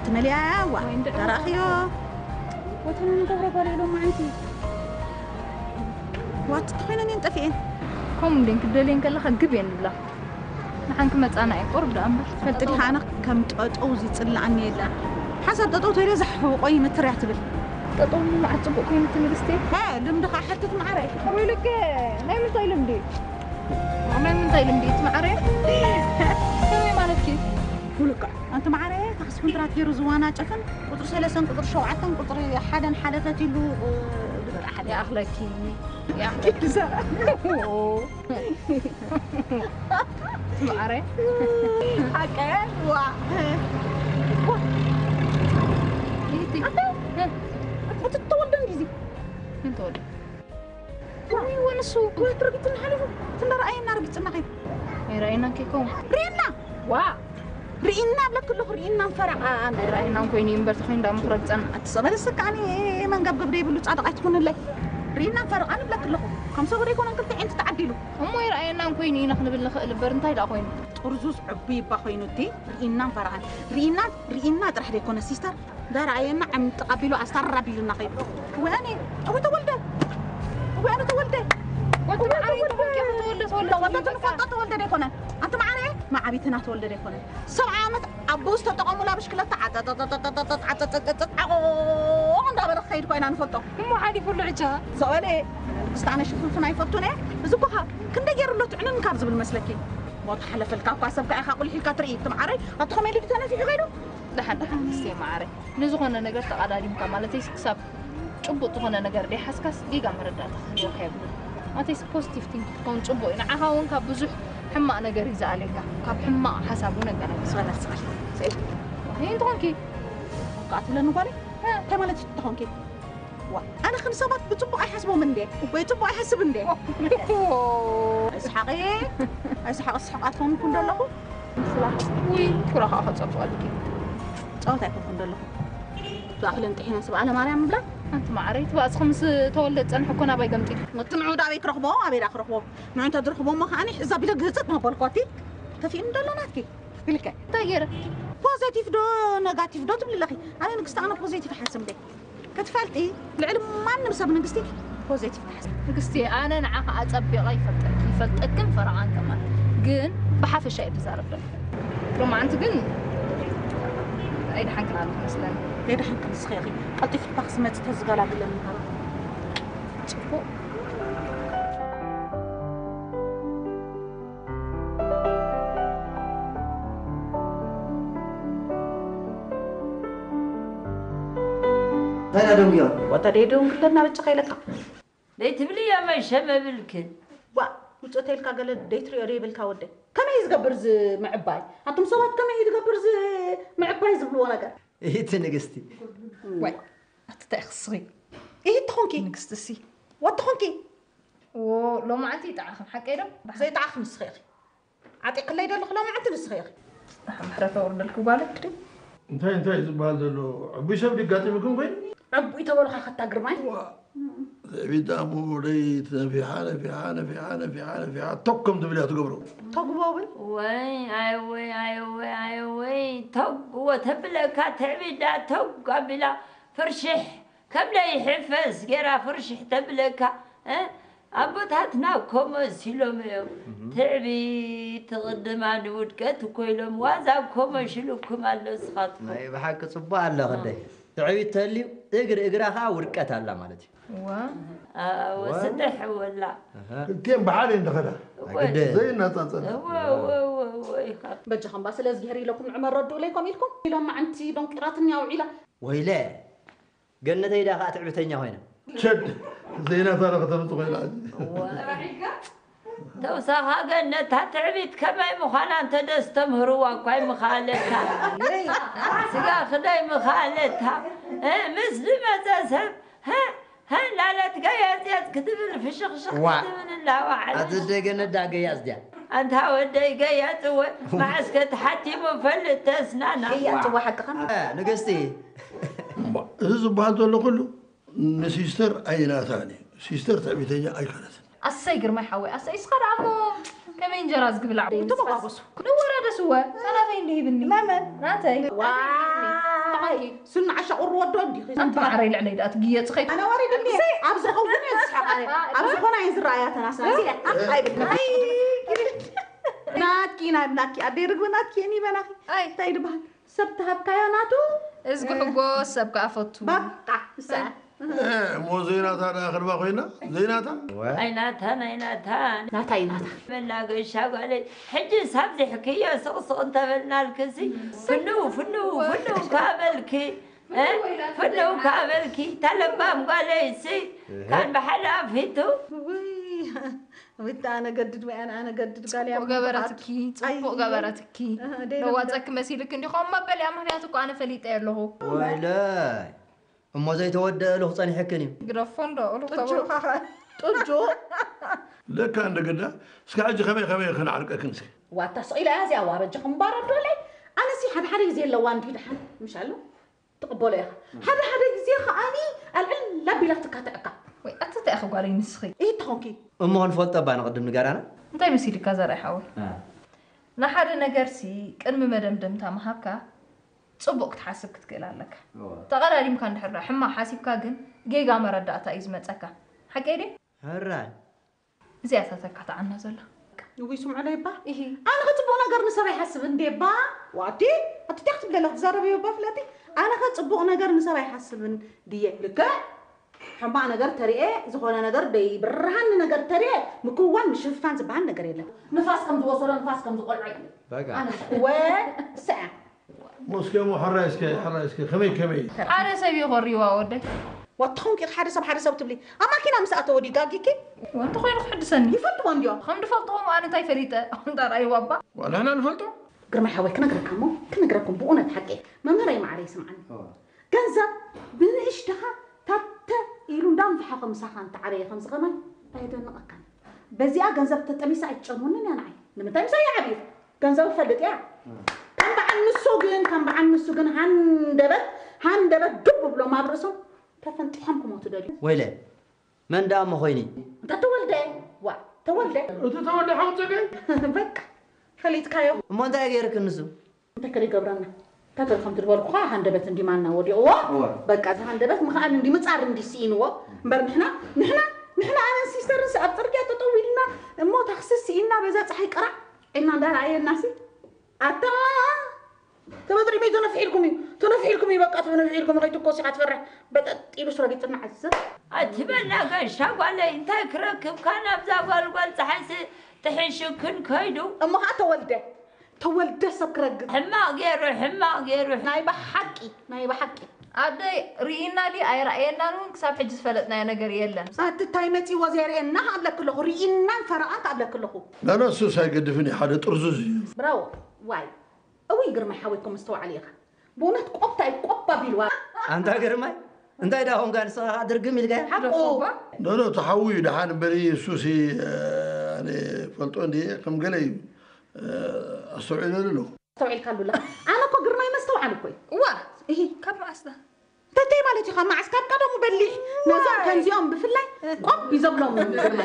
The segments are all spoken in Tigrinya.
ትመልያያ ዋ ወይ እንድዒ ተራእኽዮ። ወተን ንገብሮ ጓል ኢሎም ማዓንቲ። ዋጥ ኮይነን እየን ጠፊኤን። ከምኡ እንዴን ክደልየን ከለኻ ግብ እየን ዝብላ። ንሓንኪ መጻና እየ ቁሩብ ደኣ እምበር። ትፈልጢ ዲኻ ኣነ ከም ጠጠው ዝጽልኣኒ የለን። ሓሳብ ጠጠው ተይለ ዘሕውቆ ይምትር እያ ትብል። ጠጠው ምብዓት ጽቡቕ ኮይኑ ትንግስቲ። ሀ ልምድኻ ሕትት ማዕረ። ወይ ልክ ናይ ምንታይ ልምዲ? ናይ ምንታይ ልምዲ ትማዕረ? ከመይ ማለትኪ? ሙሉካ ኣንቲ ማዕረ ታክሲ ኩንትራት ገይሩ ዝዋናጨፍን ቁፅሪ ሰለስተን ቁፅሪ ሸውዓተን ቁፅሪ ሓደን ሓለፈት ኢሉ ይኣኽለኪ። ይኣኽለኪ። ማዕረ። ሓቀ ዋ። ይህቲ። ኣንተ፣ እቲ ተወልደ እንዲዚ። ምን ተወልደ? ወይ ወንሱ። ወይ ትርግጽና ሓሊፉ። ትንዳ ረኣየና ርግጽና ከይዱ። ኣይረኣየናን ከይከውን። ርኢና። ዋ። ርኢና ብለክ ኣለኹ፣ ርኢና ንፈረቓ። ኣይረኣየናን ኮይኑ እዩ እምበር ተኾይኑ ዳሞ ክረግጸና። ኣቲ ሰበለ ስካኒ መንገብገብ ደይብሉ ጻድቕ ኣይትኹንለይ። ርኢና ንፈረቓ ንብለክ ኣለኹ። ከም ሰቡ ደይኮነን ክልተ ዒንቲ ተዓዲሉ። እሞ ኣይረኣየናን ኮይኑ ኢና ክንብል ንኽእል እምበር እንታይ ደኣ ኮይኑ? ጥርዙዝ ዕቡይ እባ ኮይኑ እቲ ርኢና ንፈረቓን። ርኢና፣ ርኢና ጥራሕ ደይኮነ ሲስተር። ዳርኣየና ዓም ተቐቢሉ ኣስታራቢሉና ኸይዱ። ወያኔ፣ ኣቡ ተወልደ፣ ወያኔ ተወልደ። ወዲ ማዕረ ተወልደ፣ ተወልደ፣ ተወልደ፣ ተወልደ፣ ተወልደ ደይኮነ። ኣንቲ ማዕረ፣ ማዓቢትና ተወልደ ደይኮነ። ሰብዓ ዓመት ኣቦ ዝተጠቐሙላ ብሽክለታ ዓጠጠጠጠጠጠጥ፣ ዓጠጠጠጠጥ፣ ዓቖ እንዳበለ ክኸይድ ኮይና ንፈልጦ። እሞ ሓሊፉሉ ዕጃ። ሰበለ፣ ስታነ ሽፍንፍን ኣይፈቱን እየ። እዚ እኮ ኸ ክንደይ ገይሩሎ ትዕንን ካብ ዝብል መስለኪ? ሞት ሓለፈልካ እኳ ሰብ ከኣ ኢኻ ቁሊሕ ኢልካ ትርኢ። እቲ ማዕረ፣ ኣቲ ኸመይ ኢሉ ተነፊሑ ከይዱ? ደሓን፣ ደሓን፣ ንስየ ማዕረ። ንዝኾነ ነገር ተቐዳዲምካ፣ ማለተይስ ክሳብ ጭቡጥ ዝኾነ ነገር ደይሓዝካስ ጌጋ መረዳእታ ክህልወካ የብሉን። ማለተይስ ፖዚቲቭ ቲንክ ክትከውን ጽቡቕ እዩ። ንዓኻ እውን ካብ ብዙሕ ሕማቕ ነገር እዩ ዝኣልየካ። ካብ ሕማቕ ሓሳብ እውን ኣገላግል። ስበላ፣ ስበላ። ስኢል። ይህ እንትኾንኪ? ከኣ ትብለኒ ጓለይ? እ። እንታይ ማለት እዩ ትኾንኪ? ዋ፣ ኣነ ከም ሰባት ብጽቡቕ ኣይሓስቦምን እንዴ? ወይ ጽቡቕ ኣይሓስብ እንዴ? ኣይስሓቂ፣ ኣይስሓቂ፣ ስሕቕ ኣትኾንኩ እንደለኹ። ውይ፣ ኩራ ከዓ ከጸብቐልኪ። ጸወታ ኣይኮንኩ እንደለኹ። ብኣኽለን ጥሒና ስብኣለ ማርያም እብላ። ኣንቲ ማዕረይ፣ ትባእስኺ ምስ ተወልደ ዝጸንሐ እኮ ናባይ ገምጢልኪ። እቲ ንዑ ዳ ኣበይ ክረኽቦ፣ ኣበይ ዳ ክረኽቦ? ንዑ እንተ ዝረኽቦ እሞ ከዓኒ ሕዛ ቢለ ግህጽጥ መበልኳቲ። ተፊእኒ ደሎ ናትኪ። ኢልከ። እንታይ ገይረ? ፖዘቲቭ ዶ ነጋቲቭ ዶ ትብሊ ኣለኺ? ኣነ ንግስቲ ኣነ ፖዘቲቭ ይሓስብ እንዴ? ክትፈልጢ ልዕሊ ማንም ሰብ ንግስቲ ፖዘቲቭ ትሓስብ። ንግስቲ ኣነ ንዓኻ ኣጸቢቐ ይፈልጠኪ፣ ይፈልጠክን ፈረቓን ከማን። ግን ብሓፈሻ እየ ዝዛረብ ዘለኹ። ሎማዓንቲ ግን ኣይደሓንክን ኣለኹ መስለኒ። ከይደሓንክን ንስኺ ኢኺ ቀልጢፍካ ክስመጽ ተዝገላግለኒ ምሃባ። ጽቡቕ። እንታይ ደንጉዮ? ወታ ደይ ደንጉለና በጭኻ ኢለካ። ደይ ትብልዮ መሸ መብልክን። ዋ፣ ውፅእ ተይልካ ገለ ደይ ትሪኦ ደይ ብልካ ወደይ። ከመይ እዩ ዝገብር ዝ ምዕባይ? ኣቱም ሰባት ከመይ እዩ ዝገብር ዝ ምዕባይ ዝብልዎ ነገር? ኢቲ ንግስቲ። ወይ፣ ኣቲ እንታይ ክስኺ? ኢቲ ትኾንኪ? ንግስቲ ሲ። ወ ትኾንኪ? ዎ፣ ሎማዓንቲ ይጠዓኽን፣ ሓቀይ ዶ? ዘይጠዓኽን ንስኺ ኢኺ። ዓጢቕለይ ደለኹ ሎማዓንቲ ንስኺ ኢኺ። ደሓን ምሕረት ኣውርደልኪ ጓለይ ክዲ። እንታይ እንታይ ዝበሃል ዘሎ? ዕቡይ ሰብ ድጋጢምኩም ኮይኑ? ዕቡይ ተበልኻ ከታ ግርማይ? ዋ፣ ዘቢት ደኣ እሞ ደይ ነፊሓ፣ ነፊሓ፣ ነፊሓ፣ ነፊሓ፣ ነፊሓ፣ ቶግ ከም ትብል እያ ትገብሮ። ቶግ ቦብል? ወይ፣ ኣይ ወይ፣ ኣይ ወይ፣ ኣይ ወይ፣ ቶግ ወተብለካ ትዕቢት ደኣ ቶግ ኣቢላ ፍርሽሕ ከም ደይ ሕፈስ ጌራ ፍርሽሕ ተብለካ፣ እ? ኣቦታትና እኮ መሲሎም እዮም። እህ። ትዕቢት ትቕድማ ንውድቀት እኮ ኢሎም ዋዛ እኮ መሽሉኩም ኣሎ ንስኻትኩም። ናይ ብሓቂ ጽቡቕ ኣሎ ክንደይ። ትዕቢት ተልዩ እግሪ እግራ ኸኣ ውድቀት ኣላ ማለት እዩ። ዋ። ኣዎ፣ ዋ። ስጥሕ ወላ። ኣሃ። ክልቲኤን ብሓደ እየን ዝኸዳ። እወ። ኣግደ። ዘይነጻጸል። እወ፣ እወ፣ እወ፣ እወ፣ ኢኻ። በጃኹም እባ ስለ እግዚኣብሄር ኢለኩም ንዕመር ረድኡለይ ከምኡ ኢልኩም። ኢሎም መዓንቲ ዶንቂራትኒ ኣውዒላ። ወይለ። ገነተይ ዳ ኸኣ ትዕቢተኛ ኮይና። ቸድ፣ ዘይናታ ዶ ከተምጽእ ኮይና። እወ። ተውሳኻ ገነታ ትዕቢት ከመይ ምዃና እንተ ደስተምህርዋ እኳ ኣይምኻለታ። ስጋኺ ዶ ኣይምኻለታ። እ፣ ምስ ዝመጸ ሰብ፣ ሀ፣ ሀ፣ ላለት ገየጽየጽ ክትብል ፍሽኽሽኽ ዋ። ክትብል እንዳወዓለች። ኣቲ ደይ ገነት ዳ ገያጽ ድያ? ኣንታ ወደይ ገያጽ እወ፣ መዓስከ ተሓቲሙ ፈልጥ ተስናና። ገያጽ እወ ሓቅኻ። እ፣ ንግስቲ። እምባ፣ እዚ ዝበሃል ዘሎ ኩሉ ንሲስተር ኣይናታን እዩ። ሲስተር ትዕቢተኛ ኣይኮነትን። ኣሰይ ግርማይ ሓወይ፣ ኣሰይ እስኻ ደኣ እሞ ከመይ እንጀራ ዝግብላዕ? ተመጓጎሱ። ንወራደስ እወ፣ ሳላተይ እንዲሂብኒ። መመን? ናተይ። ዋ። ኣይ፣ ሱን ዓሻ ቁሪ ወዶ እንዲኺ። ኣንቲ ማዕረይ ልዕለይ ደኣ ትግየጽ ኸይ ኣነ ወሪድኒ። ኣብ ዝኸውን እየ ዝስሓቕ ኣነ። ኣብ ዝኾነ እየ ዝረኣያ ተናስና። እዚ እያ። ኣይ፣ ብልኒ። ኣይ፣ ናትኪ፣ ናይ ናትኪ። ኣደይ ርግቢ ናትኪ፣ እኒ በናኺ። ኣይ። እንታይ ድበሃል? ሰብ ተሃብካዮ ናቱ። እዝጊ ሕጎስ ሰብ ከኣ ፈቱ። በቃ፣ ንሳ። እሞ ዘይናታ ደኣ ክንባ ኮይና? ዘይናታ? ኣይናታ፣ ኣይናታ። ናታ እዩ ናታ። መናገሻ ጓለይ፣ ሕጂ ሳብ ዝሕክዮ ስቕስቕ እንተበልናልክሲ፣ ፍንው፣ ፍንው፣ ፍንው ካበልኪ፣ እ? ፍንው ካበልኪ፣ ተለባም ጓለይሲ፣ እህ። ካን ብሓደ ኣፊቱ። ውይ፣ ውታ ኣነ ገድድ ወይ ኣነ፣ ኣነ ገድድ ጋል ጽቡቕ ገበረትኪ፣ ኣይ፣ ጽቡቕ ገበረትኪ። እህ፣ ደይ ለዋጸኪ መሲልክ እንዲኹም መበል እያ፣ ምኽንያቱ እኮ ኣነ ፈሊጠ ኣለኹ። ወይለይ፣ እሞ ዘይተወደአ ልኹ ጸኒሕክን እዩ። ግደፎ እንዶ፣ እሉኽ ጥጆ ተበልካ ኸ። ጥጆ። ለካ እንደ ግዳ፣ እስከ ሕጂ ከመይ ከመይ ክንዓርቀክን እስከ። ዋታ ስቕ ኢላ እያ እዚኣ፣ ዋ በጃኹም ባረዶለይ። ኣነሲ ሓደ ሓደ ግዜ ኣለዋ እንዲዩ ደሓን፣ ምሽ ኣሎ። ትቕበሎ ኢኻ። ሓደ ሓደ ግዜ ከኣኒ ኣልዕል ኣቢላ ትካትዐካ። ወይ ኣቲ እንታይ ኢኺ ጓለይ ንስኺ? ኢሂ ተኾንኪ። እሞ ክንፈልጦ እባ ንቕድም ንገራና። እንታይ መሲልካ ዘርኣይ ሓወይ? እ። ንሓደ ነገርሲ ቅድሚ መደምደምታ ምሃብካ ጽቡቕ ክትሓስብ ክትክእል ኣለካ። እወ። ተቐዳዲምካ እንድሕር ደኣ ሕማቕ ሓሲብካ ግን ጌጋ መረዳእታ እዩ ዝመጸካ። ሓቀይ ድየ? ሕራይ። እዚኣ እታ ተካትዓና ዘላ። እውይ፣ ስምዑለይ እባ። እሂ። ኣነ ኸ ጽቡቕ ነገር ንሰብ ኣይሓስብን ድየ እባ? ዋቲ፣ ኣቲ እንታይ ክትብሊ ኣለኺ? ትዛረቢ እባ ፍለጢ። ኣነ ኸ ጽቡቕ ነገር ንሰብ ኣይሓስብን ድየ? ልክዕ? ሕማቕ ነገር ተሪኤ፣ ዝኾነ ነገር ደይብርሃኒ ነገር ተሪኤ፣ ምክዋን ምሽፍፋን ዝበሃል ነገር የለን። ንፋስ ከም ዝወሰዶ፣ ንፋስ ከም ዝቆልዖ እዩ። በቃ። ኣነ ወ-፣ ሰ-፣ ሞስኬሞ፣ ሕራይ እስከ፣ ሕራይ እስከ፣ ከመይ፣ ከመይ? ሓደ ሰብ እዩ ኮሪዋ ወደይ። ዋትኹም ኪ ሓደ ሰብ፣ ሓደ ሰብ ትብሊ? ኣብ ማኪና ምስ ኣተወ ድዩ ጋጊኪ? ወንቲ ኮይኑ ክሕድሰኒ። ይፈልጥዎ እንድዮ? ከም ድፈልጥዎም ኣነ እንታይ ፈሊጠ? ኣንታ ራእይዋ እባ። ዋላ ንሕና ንፈልጦ? ግርማይ ሓወይ፣ ክነግረካ እሞ፣ ክነግረኩም ብእውነት ሓቂ። መምህረይ መዓረይ፣ ስምዓኒ። እወ። ገንዘብ ብንእሽተኻ ታተ ኢሉ እንዳንፍሓኸ ምሳኻ እንተዓበየ ከምዚ ኸማይ ኣየደንቐካን። በዚኣ ገንዘብ ተጠቢሳ ኣይትጨልሙንን እያ ንዓይ። ንምንታይ ምሳይ ይዓብዩ? ገንዘብ እፈልጥ እያ። እም። ከም በዓል ንሱ ግን፣ ከም በዓል ንሱ ግን ሃንደበት፣ ሃንደበት ዱብ ብሎም ኣብ ርእሶም ተፈንጢሖም ክሞቱ ደልዩ። ወይለ፣ መን ደኣ እሞ ኾይኒ? እንተ ተወልደ፣ ዋ፣ ተወልደ። እቲ ተወልደ ሓው ጸገይ? በቃ፣ ፈሊጥካዮ። እሞ እንታይ ገይርክ ንሱ? እንታይ ከ ይገብረና? እንታይ ከም ትበልኩኻ ሃንደበት እንዲ ማና ወዲቕዎ። እወ። በቃ፣ እዚ ሃንደበት ምኽኣል እንዲ ምጻር እንዲ ስኢንዎ። እምበር ንሕና፣ ንሕና፣ ንሕና ኣነን ሲስተርንስ ኣብ ጽርግያ ጠጠው ኢልና እሞ ታክሲ ስኢና በዛ ጸሓይ ቅራዕ ኢልና እንዳረኣየናሲ። ኣታ ተበጥሪመይ ተነፊሒልኩም እዩ፣ ተነፊሒልኩም እዩ፣ በቃ ተነፊሒልኩም እዩ፣ ከይትኮስ ኢኻ ትፈርሕ። በጠጥ ኢሉስ ረጊጽና ዓዘብ። ኣቲ መናገሻ ጓለይ እንታይ ክረክብካ ናብዛ ጓልጓል ጸሓይሲ ጥሒሹክን ከይዱ። እሞ ኸዓ ተወልደ፣ ተወልደ ሰብ ክረግጽ። ሕማቕ ገይሩ፣ ሕማቕ ገይሩ። ናይ ብሓቂ፣ ናይ ብሓቂ። ኣደይ ርኢና ድዩ ኣይረኣየናን እውን ክሳብ ሕጂ ዝፈለጥናዮ ነገር የለን። ኣቲ እንታይ መጺዎ ዘየርእየና ከኣብለኪ ኣለኹ፣ ርኢናን ፈረቓን ከኣብለኪ ኣለኹ። ላላ እሱስ ኣይገድፍን እዩ፣ ሓደ ጥርዙዝ እዩ። ብራዎ፣ ዋይ። እውይ ግርማይ ሓወይ እኮ መስተውዓሊ ኢኻ። ብእውነት ቆብ እንታይ ቆብ ኣቢልዋ። ኣንታ ግርማይ፣ እንታይ ደኣ ኾንካ ንስኻ ኸዓ ድርግም ኢልካያ? ሓቁ። ኖ፣ ኖ፣ ተሓዊ እዩ ደሓን እምበር እሱሲ፣ ኣነ ፈልጦ እንድየ ከም ገለ እዩ፣ ኣስተውዒለሉ ኣለኹ። ኣስተውዒልካሉ ኣለኻ። ኣነ እኮ ግርማይ መስተውዓሊ እኮ እዩ። እዋ፣ እሂ። ካብ መዓስ ደኣ? ተተይ ማለት እዩ፣ ካብ መዓስ? ካብ ቀደሙ በሊሕ። ነዞም ከምዚኦም ብፍላይ ቆብ እዩ ዘብሎም።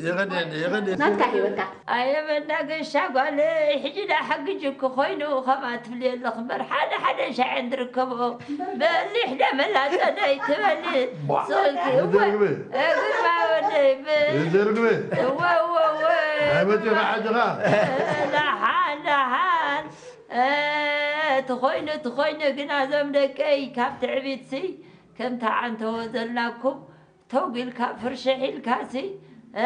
የቐንየኒ፣ የቐንየኒ። ናትካ ህይወትካ። ኣየ መናገሻ ጓለይ፣ ሕጂ ደኣ ሓግጅ እኮ ኮይኑ ከምኣ ትብሊ ኣለኺ እምበር፣ ሓደ ሓደ ሻዕን ትርከቦ። በሊሕ ደመላጸ ደይ ትበሊ። ቧ። ስልኪ እወ፣ እግርማ ወደይ ብ-፣ እዘርግበ። እወ፣ እወ፣ እወ። ኣይመጺኻ ዓድኻ። ደሓን፣ ደሓን። እ፣ እቲ ኾይኑ፣ እቲ ኾይኑ ግና እዞም ደቀይ ካብ ትዕቢትሲ ከምታ ዓንተዎ ዘላኩም ተጉ ኢልካ ፍርሽሕ ኢልካሲ፣ እ፣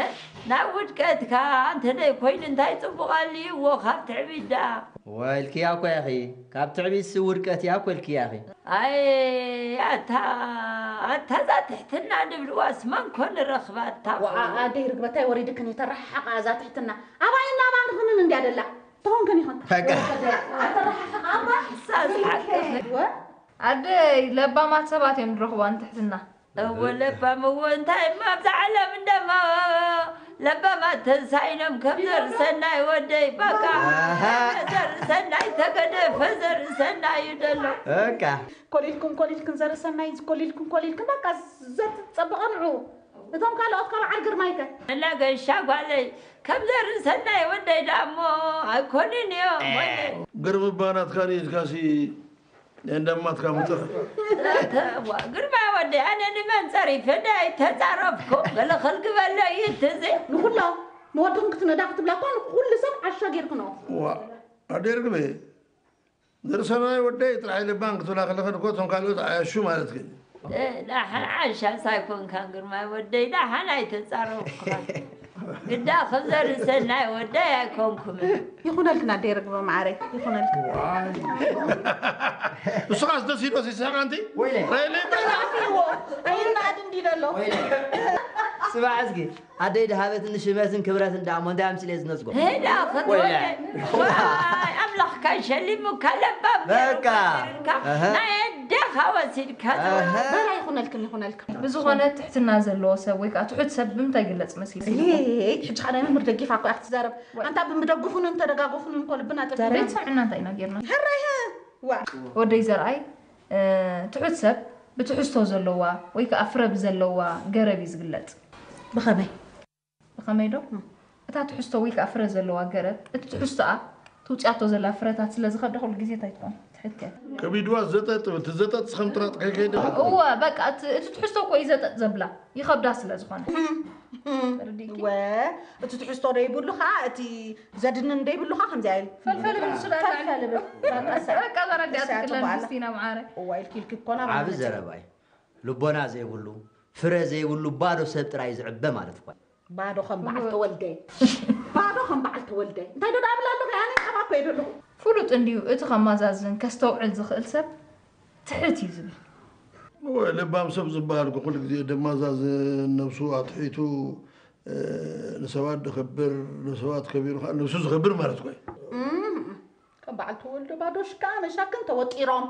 ናብ ውድቀትካ እንተ ደይ ኮይኑ እንታይ ጽቡቕ ኣልይዎ ካብ ትዕቢት ደኣ? ወይልክያ እኮ ኢኺ፣ ካብ ትዕቢትሲ ውድቀት እያ እኮ ኢልክያ ኢኺ። ኣይ፣ ኣታ፣ ኣታ እዛ ትሕትና ድብልዋስ መን ኮን ረኽባታ? ወዓ፣ ኣደይ ርግበታይ ወሪድክን እየ፣ ተረሓሓቓ እዛ ትሕትና። ኣባይን ኣባንኽንን እንድያ ደላ። ተኾንክን ይኹን። በቃ። ኣተረሓሓቓ እባ። ሳስ ሓቂ። ወ-፣ ኣደይ ለባማት ሰባት እዮም ዝረኽቧ ንትሕትና። እወ፣ ለባም እወ፣ እንታይ እማ ኣብዛ ዓለም እንደማ ለባማት ተሳኢኖም ከም ዘርሰናይ ወደይ፣ በቃ፣ ኣሃ። ዘርሰናይ ተገደፈ፣ ዘርሰናይ እዩ ዘሎ። በቃ። ኮሊልኩም፣ ኮሊልክን ዘርሰናይ፣ ኮሊልኩም፣ ኮሊልክን፣ በቃ፣ ዘትጸበቐ ንዑ። እቶም ካልኦት ካብ ዓር ግርማይከ? መናገሻ ጓለይ፣ ከም ዘርሰናይ ወደይ ደኣ እሞ ኣይኮንን እዮም፣ ወደይ። ግርም እባ ናትካ ንኢድካሲ እንደማትካ ምጽእ። ግርማ ወደይ ኣነ ንመን ጸሪፈ ዳ ኣይተጻረፍኩ ገለ ከልግበሎ እዩ ትዚ ንኩላ ንወድኽን ክትነዳ ክትብላ እኳ ንኩሉ ሰብ ዓሻ ጌርክኖ። ዋ ኣደይ ርግበ ንርእሰናይ ወደይ ጥራሕ ልባን ክትብላ ከለኽን እኮ እቶም ካልኦት ዓያሹ ማለት ግን። ዳሕን ዓሻስ ኣይኮንካን ግርማይ ወደይ ዳሕን ኣይተጻረፍኩኻን። ግዳ ከምዘርእሰናይ ወደይ ኣይኮንኩምን። ይኹነልክን ኣደይ ርግበ መዓረይ ይኹነልክን። ንስኻስ ደስ ኢሎ ሲስሕቕ ኣንቲ ወይለ ራይለይ ኣፍዎ ኣይናድ እንዲ ዘሎ ስማዕ እስኪ ኣደይ ድሃበትኒ ሽመትን ክብረትን ደኣ እሞ እንታይ ኣምሲለ ዝነስጎ? ሄዳ ወይለ። ክትወደ ዋይ ኣምላኽካ ሸሊሙካ ለባም በቃ። ገይሩካ እህ። ናይ ኣዴኻ ወሲድካ እህ። በራ ይኹነልክን ይኹነልክን። ብዝኾነ ትሕትና ዘለዎ ሰብ ወይ ከዓ ትሑት ሰብ ብምንታይ ይግለፅ መሲሉ? ሕጂ ከዓ ናይ መምህር ደጊፋ እኮ እያ ክትዛረብ። ኣንታ ብምደግፉንን ተደጋገፉንን እኮ ልብና ጠፊእና። ዘይትሰምዕና እንታይ ኢና ጌርና? ሕራይ ዋ ወደይ ዘርኣይ ትሑት ሰብ ብትሕዝቶ ዘለዋ ወይ ከዓ ፍረ ብዘለዋ ገረብ እዩ ዝግለፅ። ብኸመይ? ብኸመይ ዶ? እታ ትሕዝቶ ወይ ከዓ ፍረ ዘለዋ ገረብ እቲ ትሕዝቶኣ ትውፅኣቶ ዘላ ፍረታት ስለ ዝኸብዳ ኩሉ ግዜ እንታይ ትኾን? ትሕት እያ። ከቢድዋ ዘጠጥ ትብል ትዘጠጥ ስኸም ጥራጥ ከይከይደ እወ በቃ እቲ እቲ ትሕዝቶ እኮ እዩ ዘጠጥ ዘብላ ይኸብዳ ስለ ዝኾነ ተረዲእኪ? ወ እቲ ትሕዝቶ ደይብሉ ከዓ እቲ ዘድንን ደይብሉ ከዓ ከምዚኣ ኢል ፈልፈል ብል ንሱ ደኣ ፈልፈል ብል በቃ እሳ በቃ በረዲኣ እሳ ትቅለል ጽቡቅ ኣላ። ምስቲና መዓረ እዋ ኢልኪ ኢልኪ እኮ ናብ ዓቢ ዓመት ዘረባ እዩ። ልቦና ዘይብሉ ፍረ ዘይብሉ ባዶ ሰብ ጥራይ እዩ ዝዕበ ማለት እኮ እዩ። ባዶ ከም በዓል ተወልደ ባዶ ከም በዓል ተወልደ እንታይ ዶ ዳብል ኣለኹ ኣነ ጸባ እኮ እየ ደለኹ። ፍሉጥ እንድዩ እቲ ከማዛዝን ከስተውዕል ዝኽእል ሰብ ትሕት እዩ ዝብል። እወ ለባም ሰብ ዝበሃል እኮ ኩሉ ግዜ ደማዛዝን ነብሱ ኣትሒቱ ንሰባት ደኽብር ንሰባት ከቢሩ ከዓ ነብሱ ዝኽብር ማለት እኮ እዩ። እም፣ ከም በዓል ተወልደ ባዶ ሽካ መሻክን ተወጢሮም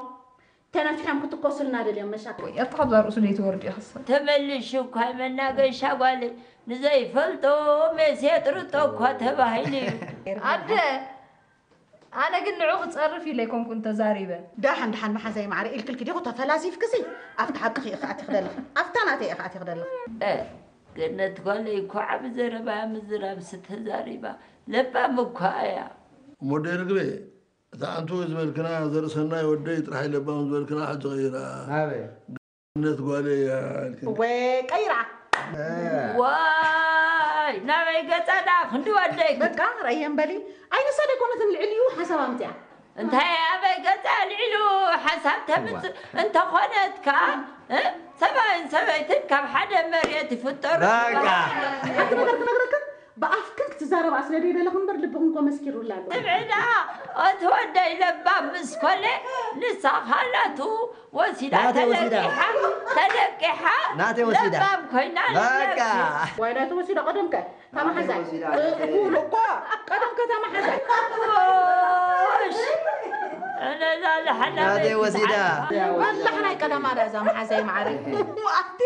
ተነፊሖም ክትኮሱልና ደልዮም መሻክን። ወይ ኣታ ካብዛ ርእሱ ደይትወርድ ኢኺ እሳ። ተመልሹ እኳ መናገሻ ጓለይ ንዘይፈልጦ ሜስ የጥርጦ እኳ ተባሂሉ እዩ። ኣደ ኣነ ግን ንዑ ክጸርፍ ኢለ ኣይኮንኩን ተዛሪበ። ዳሓን ዳሓን መሓዛይ ማዕረ ኢልክልኪ ዲኹ ተፈላሲፍክሲ ኣብቲ ሓቅኺ ኢኺ ኣቲኺ ደለኺ ኣብታ ናተይ ኢኺ ኣቲኺ ደለኺ። እ ገነት ጓለይ እኮ ዓቢ ዘረባ እያ ምዝራብሲ ተዛሪባ ለባም እኳ እያ። እሞ ደርግበ እታ ኣንቱ ዝበልክና ዘርእሰናይ ወደይ ጥራሕ ለባም ዝበልክና ሕጂ ቀይራ። ኣበይ? ነት ጓለይ እያ ኢልክን። እወ ቀይራ። ዋይ ናበይ ገጻ ደኣ ክንዲ ወደይ በቃ ረየን በሊ ኣይንሳ ደይኮነትን ልዕሊኡ ሓሳብ ኣምፅኣ እንታይ ኣበይ ገጻ ልዕሉ ሓሳብ ተምፅእ እንተኾነት ከኣ እ? ሰብኣይን ሰበይትን ካብ ሓደ መሬት ይፍጠሩ በቃ ሓንቲ ነገር ክነግረክን ብኣፍክን ክትዛረባ ስለ ደይደለኹ እምበር ልብኹም ኮ መስኪሩላ ኣሎ ስምዒ ደኣ እቲ ወደይ ለባም ምስ ኮነ ንሳ ኻላቱ ወሲዳ ናተይ ወሲዳ። ተለቂሓ ተለቂሓ ናተይ ወሲዳ። ለባም ኮይና በቃ። ንነብሲ ዋይ ናይቲ ወሲዳ ቀደምከ ታማሓዛይ ኩሉ እኮ ቀደምከ ታማሓዛይ እሽ እነዛ ለሓና ናተይ ወሲዳ። ወላሕ ናይ ቀደማ ዳ እዛ መሓዛይ ማዓረይ ኣቲ